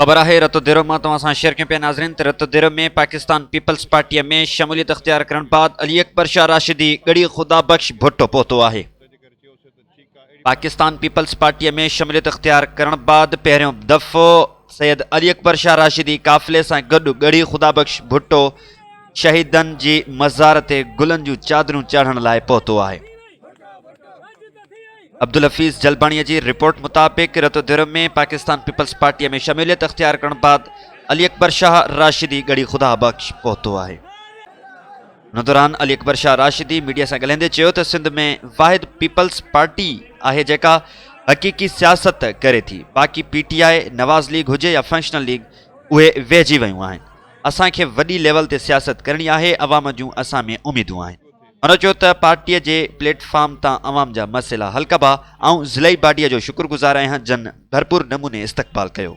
خبر آهي رتوديرو مان توهان سان شيئر ڪيون پيا ناظرين ته رتوديرو ۾ پاڪستان پيپلز پارٽيء ۾ شموليت اختيار ڪرڻ بعد علي اڪبر شاهه راشدي ڳڙهي خدا بخش ڀٽو پهتو آهي. پاڪستان پيپلز پارٽيء ۾ شموليت اختيار ڪرڻ بعد پهريون دفعو سيد علي اڪبر شاهه راشدي قافلي سان گڏ ڳڙهي خدا بخش ڀٽو شهيدن جي مزار تي گلن جون چادرون چاڙهڻ لاء پهتو آهي. عبدالحفيظ جلباڻيء جي رپورٽ مطابق رتوديرو ۾ پاڪستان پيپلز پارٽيء ۾ شموليت اختيار ڪرڻ بعد علي اڪبر شاهه راشدي ڳڙهي خدا بخش پهتو آهي. ان دوران علي اڪبر شاهه راشدي ميڊيا سان ڳالهائيندي چيو ته سنڌ ۾ واحد پيپلز پارٽي آهي جيڪا حقيقي سياست ڪري ٿي، باقي پي ٽي آء، نواز ليگ هجي يا فنڪشنل ليگ اهي ويهجي ويون آهن، اسان کي وڏي ليول تي سياست ڪرڻي آهي، عوام جون اسان ۾ اميدون آهن. هن چيو ته پارٽيء جي پليٽ فارم تان عوام جا مسئلا حل ڪبا، آئون ضلعي باڊيء جو شڪر گذار آهيان جن ڀرپور نموني استقبال ڪيو.